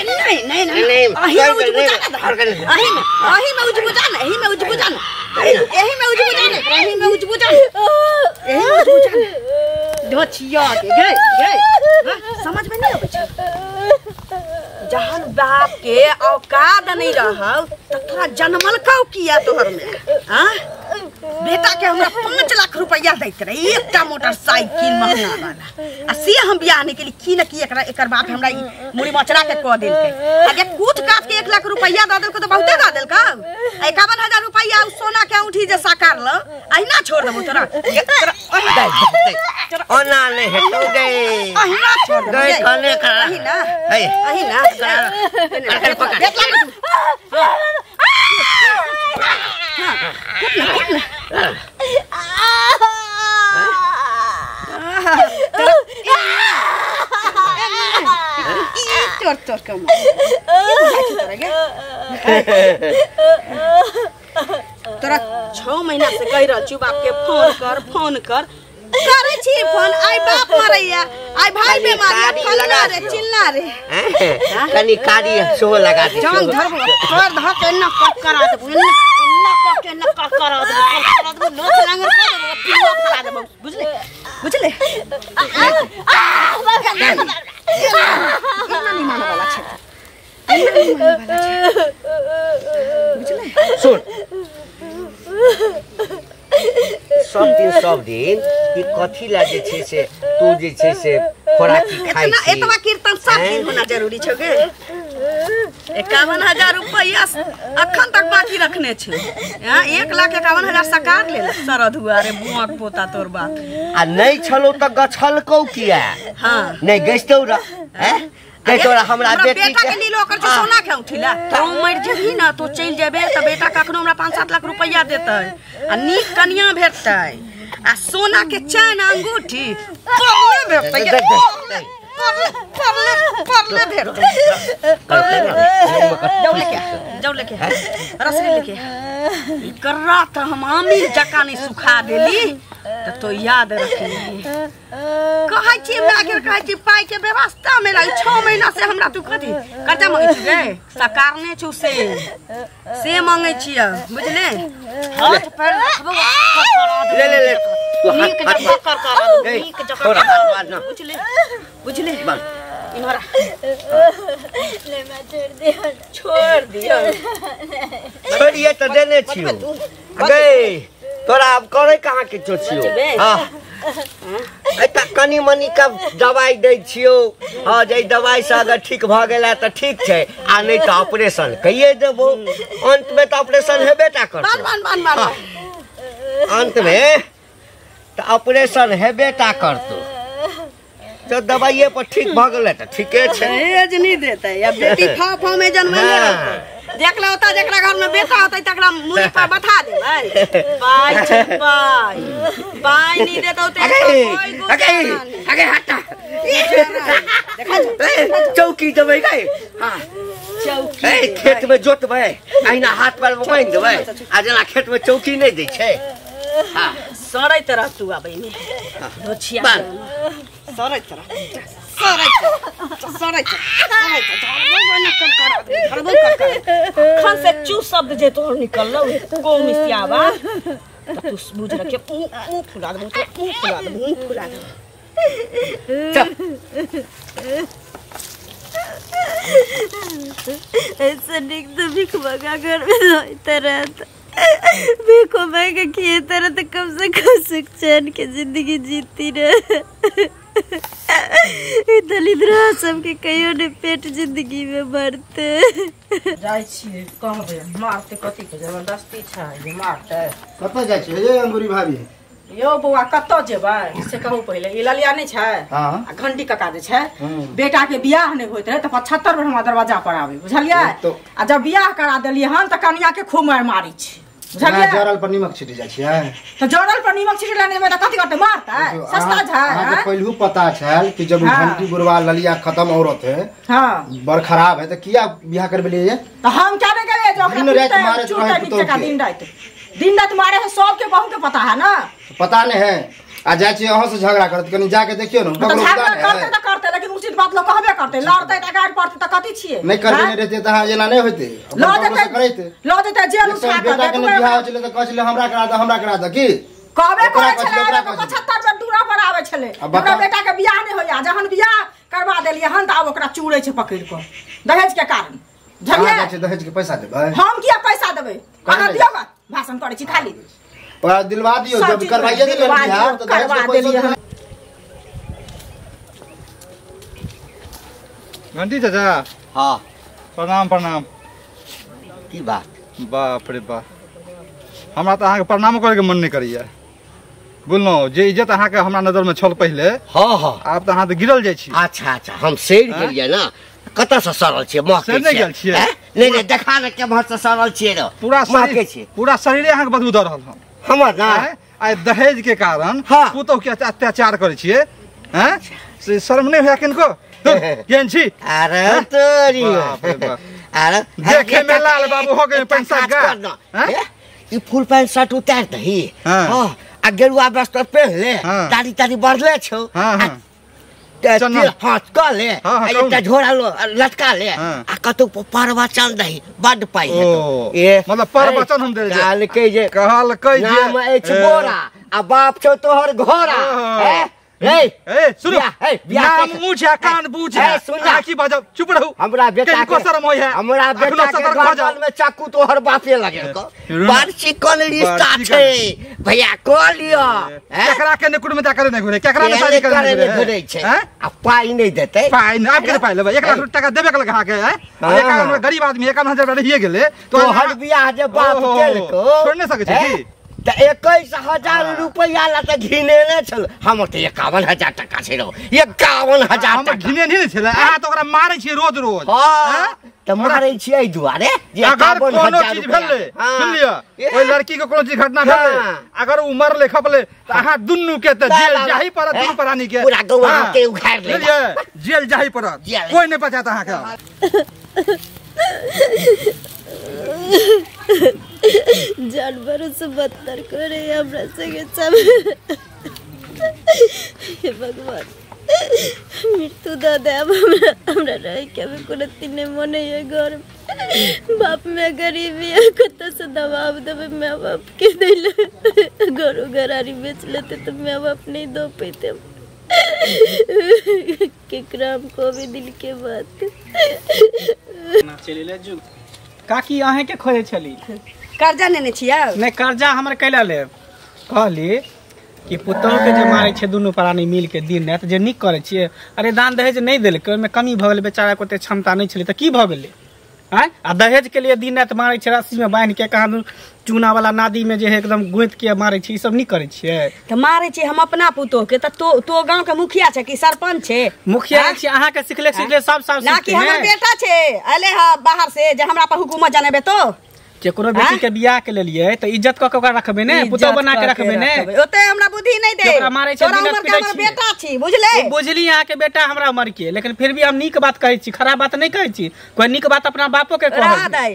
नहीं नहीं नहीं अही में उजबुजा ना अही में, अही में उजबुजा ना, एही में उजबुजा ना, एही में उजबुजा ना, एही में उजबुजा ना, एही में उजबुजा ना। ढोचिया के गए गए समझ में नहीं आबै छै। जहन बाप के औकात नहीं रहौ त तोरा जनमल कौ किया तोहर में? हां बेटा के हमरा 5 लाख रुपया दैत रहे, एकटा मोटरसाइकिल महंगा वाला, आ से हम बियाह नहीं केली। की न की एकरा एकर बाप हमरा मुड़ी मचरा के क देलकै। आ जे कूट काट के 1 लाख रुपया द देलकै त बहुते द देलकै। आ 51,000 रुपया उ सोना के अंगूठी जे साकार ल अहिना छोड़ देबो तोरा। ओना नहीं हेतौ गे, अहिना छोड़ देबो गई कने करा अहिना अहिना पकड़। हां कुट ना तोर तोर कम तोरा 6 महीना से कहि रहल छु बाप के फोन कर, फोन कर करे छी फोन। आई बाप मरैया, आई भाई बेमार, फल्ला रे चिल्ला रे, कनी कारी सेहो लगा दे। जान धर तोर धर के एना कट करा देबो, एना कट के एना कट करा देबो, कट करा देबो, नोच लांगर कर देबो, पिलुआ फड़ा देबो, बुझले बुझले। एना नहीं माने वाला छै, एना नहीं माने वाला छै, बुझले। सुन सब दिन ई कथी ला जे छै से तू जे छै से खोराकी खाइ छी। एतबा कीर्तन सब दिन होना जरूरी छौ गे। 51,000 रुपया अखन तक बाकी रखने छै। 1,51,000 सकार लेल सरद हुआ रे बुआक पोता तोर बाप। आ नहीं छलो त गछलकौ किया? हां नहीं गछतौ र हैं कह तोरा हमरा बेटी बेटा के लीलो ओकर छै सोना के अंगूठी ला। तो मर जेबही ना तो चलि जेबे त बेटा कखनो हमरा 5-7 लाख रुपया देतै आ नीक कनिया भेटतै आ सोना के चैन अंगूठी परले भेटतै, परले परले परले भेटतै। जाउ लेके, जाउ लेके रसरी लेके। एकरा त हम आमिल जकाँ नहीं सुखा देली त तो याद रखली। कहै छी माय के, कहै छी पाइ के व्यवस्था में रही। 6 महीना से हमरा तू कथी कर्जा मंगै छी गे? सकारने छौ से मंगै छियै, बुझले। हाथ पैर रखबो ले ले ले नीक जकाँ कर कर नीक जकाँ, बुझले बुझले। इन्हरा ले मैं छोड़ दियो, छोड़ दियो, छोड़िए त देने छियो गई तोरा। अब करे कहाँ किछो छियो? हां एता कनी मनी का दवाई दै छियो। हां जे दवाई से अगर ठीक भ गेला त ठीक छै, आ नहीं त ऑपरेशन कहिए देबो। अंत में त ऑपरेशन हेबे टा करतौ। बान बान बान अंत में त ऑपरेशन हेबे टा करतौ। तो दवाइये पर ठीक भ गेलै त ठीके छै। एज नहीं देतै या बेटी फा फा में जनमले रहतै। देख ले होता जकरा घर में बेटा होतै तकरा मुड़ी पर बैठा देबै। पाइ छै पाइ, पाइ नहीं देतौ ते अगे अगे हटा चौकी देबै गई। हां चौकी ए खेत में जोतबै अहिना हाथ पर बान्हि देबै, आ जेना खेत में चौकी नहीं दै छै। हां सड़ैत रह तू आबै में ढोछिया, सड़ैत रह, सड़ैत सड़ैत सड़ैत धरबो कर कर अखन से चू शब्द जे तोहर निकललौ को मिसियाबा त तू बुझ रखे मुंह फुला देबो, मुंह फुला देबो, मुंह फुला देबो। चल ऐसे निक तो भीख मंगा घर में रहता रहता, भीखो मांगे किए तरह तो कम से कम सुख चैन के जिंदगी जीती रहे। दलिद्रा सबके कहियो ने पेट जिंदगी में भरते। जाइ छी कहबै मारते कथी के जबरदस्ती छै जे मारते। कतऽ जाइ छी ये अंगूरी भाभी? यौ बौआ कतऽ जेबै से कहू पहिले। ई ललिया नहि छै आ घंटी कका जे छै, बेटा के बियाह नहि होइत रहे तऽ 75 बेर हमरा दरवाजा पर आबै, बुझलियै। आ जब बियाह करा देलियै हन तऽ कनिया के खूब मारि मारै छै, बुझलियै। जरल पर नीमक छिट जाइ छियै तऽ जरल पर नीमक छिटला नहि तऽ कथी करतै, मारतै। सस्ता छै। अहाँके पहिलहु पता छल कि जब घंटी बुढ़वा ललिया खत्म औरत है, हां बड़ खराब है, तऽ किया बियाह करबेलियै? तऽ हम क्या नहि गेलियै जे ओकरा दिन राति मारैत रहै पुतोह के। दिन राति मारे है, सबके बहू के पता है ना। पता नहीं है। आ जाइ छी अहाँ से झगड़ा करत कनी जाके देखियो न झगड़ा करते त करते लेकिन उचित बात लोग कहबे करते लड़ते त गाड़ पड़ते त कथि छियै नहीं करबे नहीं रहते त हां एना नहीं होते ल जेते ल जेते जेल उठा के बेटा के बियाह हो छले त कहै छले हमरा करा द हमरा करा द की कहबे करै छले 75 बेर दूरा पर आबै छले हमरा बेटा के बियाह नहीं होया जहन बियाह करवा देलियै हन त आब ओकरा चूरै छै पकड़ के दहेज के कारण झगड़ा छै दहेज के पैसा देबै हम किया पैसा देबै अहाँ दियौ भाषण करै छी खाली ओकरा दिलवा दियौ जब करवाइए देलियै बियाह त करवा देलियै। घंटी चाचा हां प्रणाम प्रणाम। की बात? बाप रे बाप हमरा त अहाँ के प्रणाम करे के मन नहीं करैया बुझलहुँ जे इज्जत अहाँ के हमरा नजर में छल पहिले हां हां आब त अहाँ त गिरल जाइ छी। अच्छा अच्छा हम सड़ गेलियै ना कतऽ से सड़ल छियै महकै छियै गेल छियै नहीं नहीं देखा ने केम्हर से सड़ल छियै रे पूरा महकै छियै पूरा शरीरे अहाँ के बदबू दऽ रहल हन हमर ना आइ दहेज के कारण पुतोह के अत्याचार करै छियै हैं से शर्म नहीं होया किनको केहन छी? अरे तोरी अरे देखे में लाल बाबू हो गए पैसा गा ई फुल पैंट शर्ट उतार दही हां आ गेरुआ वस्त्र पहिन ले दाढ़ी ताड़ी बढ़ले छौ हाथ क ले आ एकटा झोरा लटका ले आ कतौ परवचन दही बड पाइ हेतौ। ए मतलब परवचन हम देल कहलकै जे कहलकै जे नाम अछि बोरा आ बाप छौ तोहर घोड़ा। ए ए सुनो नाम मुछ है कान बूझ है सुन की बाजब चुप रहू हमरा बेटा के शर्म होय है हमरा बेटा के गर्दन में चाकू तोहर बापे लगेलको बड़ चिकन रिश्ता छै भैया कह लियो केकरा के ने कुटुम्ब करे नहीं घुरे केकरा ने शादी करे नहीं घुरे छै आ पाई नहीं देतै पाई नहीं आब के पाई लेबै 1 लाख टका देबे के लगा के है एक गरीब आदमी 51,000 रहिए गेलै तोहर बियाह जे बाप केलको छोड़ नहीं सकै छै की त 21,000 रुपया ला त घिनेने छल हमर त 51,000 टका छै रौ 51,000 हमर घिने नहीं छलै अहाँ त ओकरा मारै छियै रोज रोज। हां त मारै छियै एहि दुआरे जे अगर कोनो चीज भेलै सुन लिअ ओइ लड़की के कोनो चीज घटना भेलै अगर उ मरलै खपलै त अहाँ दुन्नू के त जेल जाही पड़त दुनू प्राणी के पूरा गौआ के उखाड़ ले जेल जाही पड़त कोई नहीं बचात अहाँ के। जानवरों से बदतर करे हमरा संगे सब हे भगवान मृत्यु दऽ देब हमरा हमरा रह के अभी कोनो तीने मन है घर बाप में गरीबी है कतऽ से दबाव देबै माय बाप के दैले घरो घरारी बेच लेते तो माय बाप नहीं दो पैते केकरा हम कहबै दिल के बात। चलि ले जुग काकी अहें के खोजे छली कर्जा नेने छियै? नहीं कर्जा हमर कैला लेब कहली कि पुतोह के जे मारै छै दुनू प्राणी मिल के दिन राति जे नीक करै छियै। अरे दान दहेज नहीं देलकै ओहिमे कमी भऽ गेलै बेचारा के ओते क्षमता नहीं छलै तऽ की भऽ गेलै आँय आ दहेज के लिए दिन राति मारै छै रस्सी में बान्हि के कहाँ चूना वाला नादी में जे है एकदम गोंति के मारै छै ई सब नीक करै छियै? तऽ मारै छियै हम अपना पुतोह के तऽ तो गांव के मुखिया छै कि सरपंच छै? मुखिया छी अहाँ के सिखले सिखले सब सब ना कि हमर बेटा छै अले ह बाहर से जे हमरा पर हुकूमत जनेबे तो केकरो बेटी के बियाह के लेलियै तऽ इज्जत कऽ के ओकरा रखबै ने पुतोह बना के रखबै ने ओते हमरा बुद्धि नहीं दे ओकरा मारै छै तोरा उमर के हमर बेटा छी बुझले बुझली अहाँ के बेटा हमरा उमर के लेकिन फिर भी हम नीक बात कहै छी खराब बात नहीं कहै छी कोई नीक बात अपना बापो के कहै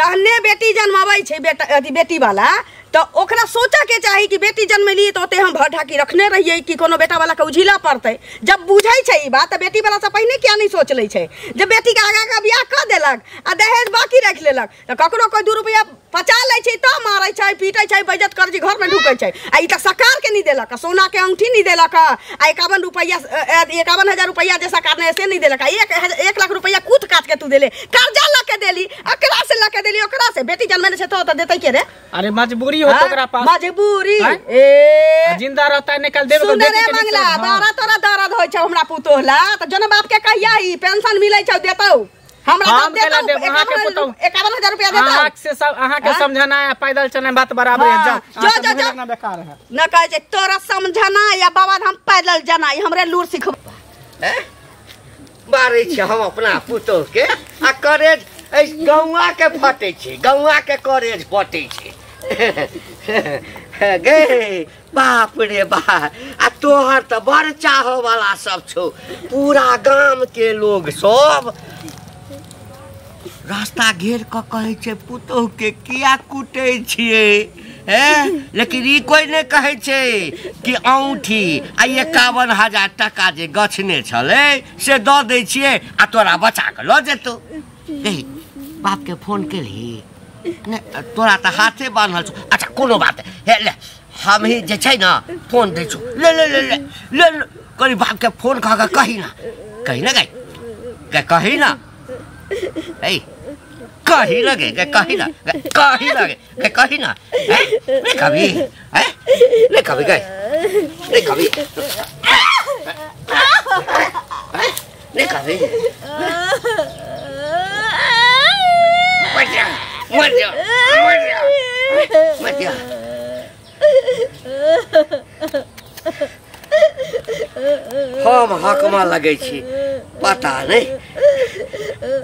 जहने बेटी जन्माबै छै बेटा अथी बेटी वाला तो ओकरा सोचा के चाही कि बेटी जन्मेली तो ओते हम भर ढाकी रखने रहिए कि कोनो बेटा वाला के उझिला पड़तै। जब बुझै छै ई बात त बेटी वाला से पहिने किया नहीं सोच लै छै? जब बेटी के आगा के बियाह कऽ देलक आ दहेज बाकी राखि लेलक त ककरो कोई 2 रुपया पचा लै छै तऽ मारै छै पीटै छै बेइज्जत करै छै घर में ढुकै छै। आ ई तऽ सरकार के नहीं देलक सोना के अंगूठी नहीं देलक आ 51 रुपया 51,000 रुपया जे सरकार ने से नहीं देलक 1 लाख रुपया कूट काट के तू देले कर्जा लऽ के देली एकरा से लऽ के देली ओकरा से बेटी जन्मेले छै तो देतै के रे? अरे मजबूरी हो ओकरा पास मजबूरी ए जिंदा रहता है निकाल देबे तो बेटी के मंगला बारा तोरा दर्द होय छै हमरा पुतोह ला त जन बाप के कहिया ई पेंशन मिलै छै देतौ हमरा हम केला देब अहाँ के पुतोह 51,000 रुपया देतौ। अहाँ से सब अहाँ के समझना है पैदल चलना बात बराबर है जाओ जो जो जो लगना बेकार है न कहै छै तोरा समझना या बाबा धाम पैदल जाना हमरे लूर सिख मारै छी हम अपना पुतोह के आ करेज एहि गौआ के फटै छै गौआ के करेज फटै छै गे बाप रे बाप आ तोहर तऽ बड़ चाह वाला सब छौ पूरा गाम के लोग सब रास्ता घेर कऽ कहै छै पुतोह के किया कुटै छियै। लेकिन ई कोई नहि कहै छै कि औंठी आ 51,000 टका जे गछने छलै से दऽ दै छियै आ तोरा बचा कऽ लऽ जेतौ। गई बाप के फोन केलही नहि? तोरा तऽ हाथे बान्हल छौ। अच्छा कोनो बात हे, ले हम ही जे छै ने फोन दै छौ, ले ले ले ले ले करी बाप के फोन कऽ कऽ कही ना, कही ना गई, कही ना, ऐ कही ना गे, कही ना, कही ना गे, कही ना, नहीं कभी, नहीं कभी गए, नहीं कभी, नहीं कभी, मर जा, मर जा, मर जा, मर जा। हम हकमा लगै छी, पता नहीं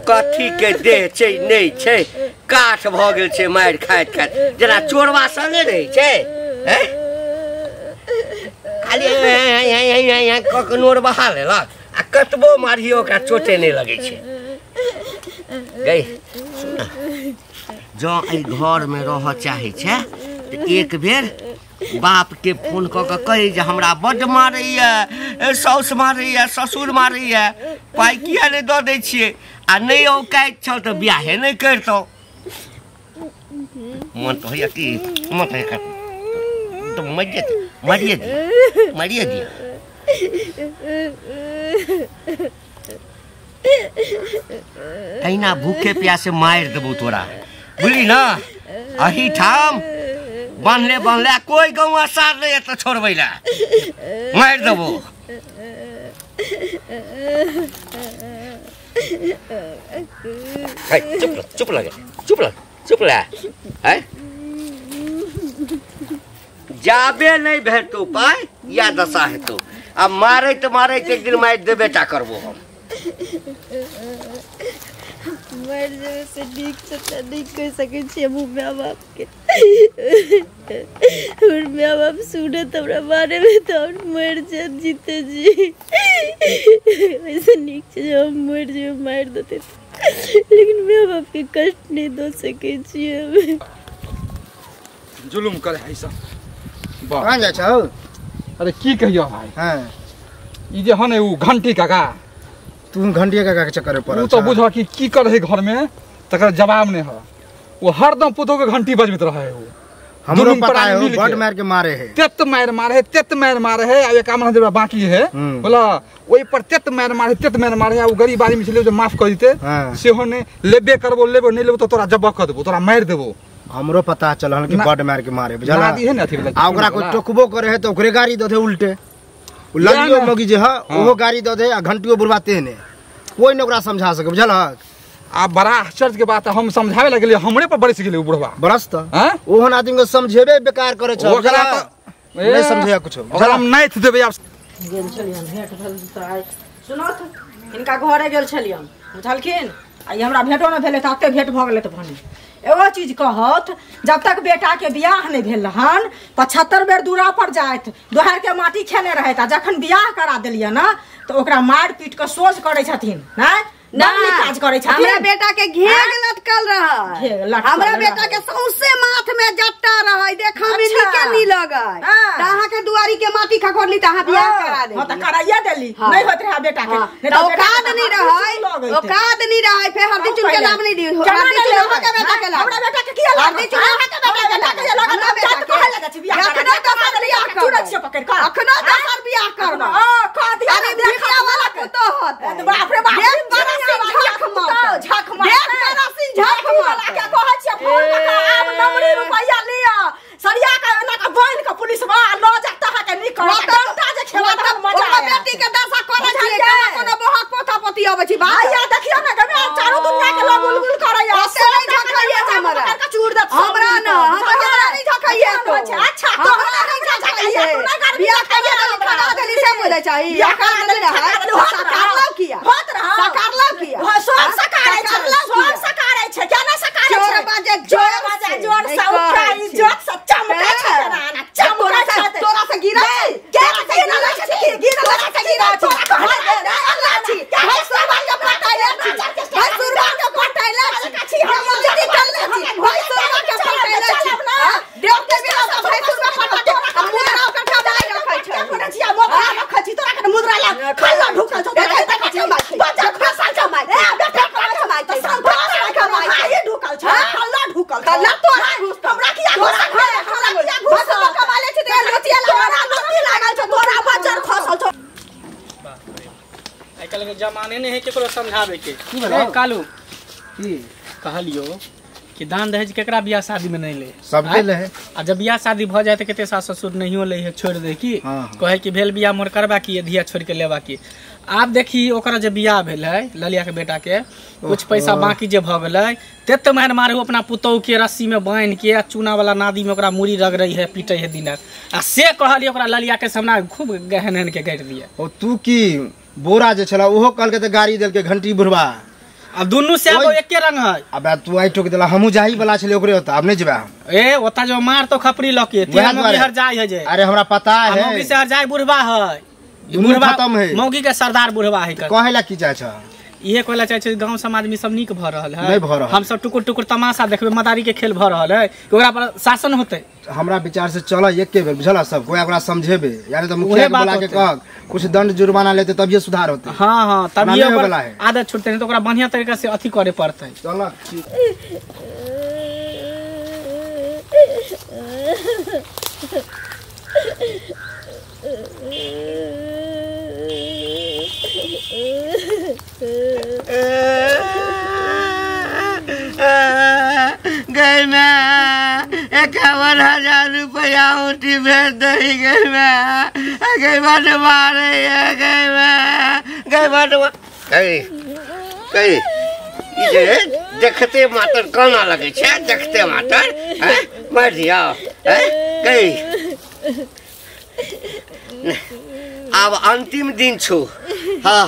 कथी के देह छै नहि छै, काठ भऽ गेल छै मारि खाइत खाइत, जेना चोरबा संगे रहै छै। खाली कऽ कऽ नोर बहा लेलक आ कतबो मारियो ओकरा चोटे नहि लगै छै। गई सुन, जँ एहि घरमे रहऽ चाहै छै तऽ एक बेर बाप के फोन कऽ कऽ कही जे हमरा बड्ड मारैया, साउस मारैया, ससुर मारैया, पाइ किया नहि दऽ दै छियै? आ नहि औकाइत छल तऽ बियाहे नहि करितहुँ। मन तऽ होइया कि मन तऽ होइया तऽ मरिए मरिए दिअ, मरिए दिअ। अहिना भूखे प्यासे मारि देबौ तोरा, बुझली ने? एहिठाम बान्हले बान्हले कोई गौआ सार नहीं एतऽ छोड़बै लए, मारि देबो। चुप चुप लगे, चुप लग, चुप लए। जाबे नहीं भेटतौ पाइ या दशा हेतौ। आ मारैत मारैत एक दिन मारि देबे टा करबो हम। मर जेबै से नीक से तऽ नहि कहि सकै छियै हम माय बापके। हमर माय बाप सुनत हमरा बारेमे तऽ आओर मरि जायत जीते जी। ओहिसँ नीक छै जे हम मरि जेबै, मारि देतै, लेकिन माय बापके कष्ट नहि दऽ सकै छियै हम। जुलुम करे है सब। कहाँ जाइ छौ? अरे की कहियो भाई, हाँ ई जे हन उ घंटी काका, तू घंटिया काका के चक्कर में पड़ल। उ तो बुझ कि की कर है घर में तकर जवाब नहीं है। वो हरदम पुतोह के घंटी बजबैत रहे है। हमरो पता है बड मार के मारे है, तेत मार मारे है, तेत मार मारे है। आ एक आमना जेबा बाकी है बोला ओइ पर तेत मार मारे, तेत मार मारे है। उ गरीब आदमी छलै जे माफ कर देते सेहो नै, लेबे करबो लेबो, नहीं लेबो तो तोरा जब्बा कर देबो, तोरा मारि देबो। हमरो पता चलल कि बड मार के मारे, बुझला? है न अथी आ ओकरा कोई टोकबो करे है तो ओकरे गाड़ी दे दे उल्टे। उ लगियो मगी जे है ओहो गाड़ी दे दे आ घंटियो बुढ़वाते ने, कोई न ओकरा समझा सके, बुझल? आ बड़ा आश्चर्य के बात है, हम समझावे लगलिए हमरे पर बरस गेलै उ बुढ़वा। बरस त ओहन आदमी के समझेबे बेकार करे छ, ओकरा त नहीं समझेया कुछ। ओकरा हम नाइथ देबै। आब गेल छलियन भेंट भेल त आइ सुनत हिनका घरे गेल छलियन, बुझलखिन? आ ई हमरा भेंटो न भेलै त अते भेंट भऽ गेलै त भने एगो चीज कहत, जब तक बेटा के बियाह नहीं भेल हन 75 बेर दूरा पर जाइत, दोहर के माटी खेने रहैत। आ जखन बियाह करा देलियै ना तऽ ओकरा मारि पीट कऽ सोझ करै छथिन, नहि ना काज करै छथिन। हमरा बेटा के घेग लटकल रहै, हमरा बेटा के सौंसे माथ में जट्टा रहै, देखा में नीके नी लगै। तऽ अहाँ के दुआरी के माटी खखोरली तऽ अहाँ बियाह करा देली। हां तऽ कराइए देली, नहीं होइत रहै बेटा के, नहीं तऽ औकात नहीं रहै, औकात नहीं रहै। फेर हरदी चुन के नाम नहीं दी, हरदी चुन अहाँ के बेटा के लाग, हमरा बेटा के किया लाग, हरदी चुन अहाँ के बेटा के लाग, हमरा बेटा के कहे लगे छी बियाह करा, अखनो दोसर बियाह करबै, चुरै छियै पकड़ कऽ, अखनो दोसर बियाह करबै। हां कह दिया, अरे भिक्षा वाला पुतोह होतै, बाप रे बाप, झक मार, देख बड़ा सिंह झक मार के कहै छियै फोन कऽ के आब नमरी रुपैया लिअ, सरिया के एना के बान्हि के पुलिस बा लऽ जात अहाँ के नीक करत, डंटा जे खेबा तहन मजा आयत। ओकरा बेटी के दशा करै छियै, केना कोनो बहक पोता पोती अबै छी बाहर। आइया देखियौ ने गमे चारू दुनिया के लोग गुलगुल करैया, ओते नहीं झकैया हमरा, चूर देत हमरा न, हमरा नहीं झकैया तो। अच्छा तोहरा नहीं झकैया, बियाह करिया खड़ा देली से बोलै चाही, बियाह करा देली रहै सकारलौ किया, होत रहै सकारलौ किया, सब सकारै छै, सब सकारै छै, केना सकारै छै? जोर बाजे, जोर बाजे, जोर से उठा इज्जत से चमकै छै, ना चमकै छै, तोरा से गिरा छै, केना गिरा छै, गिरा छै, गिरा छै, अल्लाह छी, भाई सुरबा के पटाइला छी, भाई सुरबा के पटाइला छी, हम जदी चलले छी, भाई सुरबा के पटाइला छी, देव के बिना तल्ला तोरा हमरा किया घोसा हमरा किया घोसा कमाले छै ते लोचिया लागल लोची लागल छौ तोरा बच्चर खसल छौ। आइ काल्हि के जमाने नहि है केकरो समझावे के। ए कालू की कहलियो कि दान दहेज केकरा बियाह शादी में नहीं ले सबके ले आ जब बियाह शादी भ जाए त कते सास ससुर नहियो ले है छोड़ दे की कहे कि भेल बियाह मोर करबा की धिया छोड़ के लेबा की। आब देखी ओकरा जे बियाह भेल है ललिया के बेटा के कुछ पैसा बाकी जे भ गेलै तेत मारि मारू अपना पुतोह के रस्सी में बांध के आ चूना वाला नादी में ओकरा मुड़ी रगड़ै है पीटै है दिन आ से कहलिए ओकरा ललिया के सामने खूब गहन हन के गाड़ि दिया। ओ तू की बोरा जे छला ओहो कहलकै त गाड़ी देलकै घंटी बुढ़वा अब दुनू से अब एके रंग है। अब तू आई ठोक देला हमहू जाही वाला छले ओकरे होता अब नहीं जेबा हम। ए ओता जो मार तो खपरी लके मौगी हर जाय है जे। अरे हमरा पता है मौगी से हर जाय बुढ़वा है बुढ़वा खत्म है मौगी के सरदार बुढ़वा है। कहेला की चाहे छ इहे कहला चाहे छै गांव समाज में सब नीक भ रहल है नहीं भ रहल हम सब टुकुर टुकुर तमाशा देखबे मदारी के खेल भ रहल है ओकरा पर शासन होते। हमरा विचार से चल एके बेर बुझला सब कोई ओकरा समझेबे यानी त मुखिया के बुला के कह कुछ दंड जुर्माना लेते तब ये सुधार होते। हां हां तब ये आदत छूटते नहीं तो ओकरा बढ़िया तरीका से अथी करे पड़ते। चल गई मैं 51,000 रुपया ऊटी भेज दही गई मैं गई बट मारे गई मैं गई बट गई गई जे देखते मातर कोना लगे छे देखते मातर हैं मार दिया हैं गई अब अंतिम दिन छु। हाँ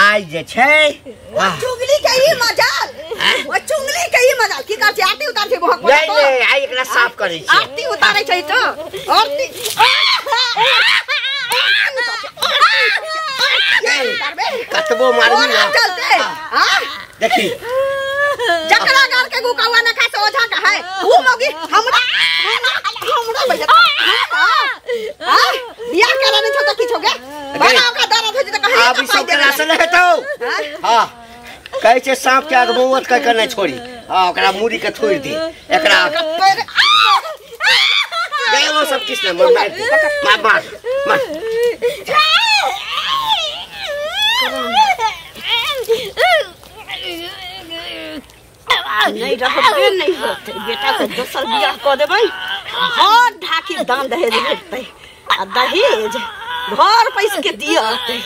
आई जे छै ओ चुगली के ही मजाल ओ चुगली के ही मजाल की कर छै आरती उतार छै भोग नहीं नहीं आई एकरा साफ करै छै आरती उतारै छै तो आरती कतबो मारबी ना चलते हां देखी जकरा गाल के गुकावा ना खाए से ओझा का है ऊ मौगी हमरा हमरा भैया हां बियाह करा नहीं छौ त की छौ गे बड़ा ओकरा दर्द होइ छै त कहे आब ई सब के राशन हेतौ। हां कहै छै सांप के अगमौत कह के नहीं छोड़ी। हां ओकरा मुड़ी के थोड़ि दे एकरा गए वो सब किस ने मार मार मार मार नहीं रहबे नहीं होते बेटा के दोसर बियाह क देबै घर ढाकी दान दहेज भेटतै आ दहेज घर पैस के दियतै।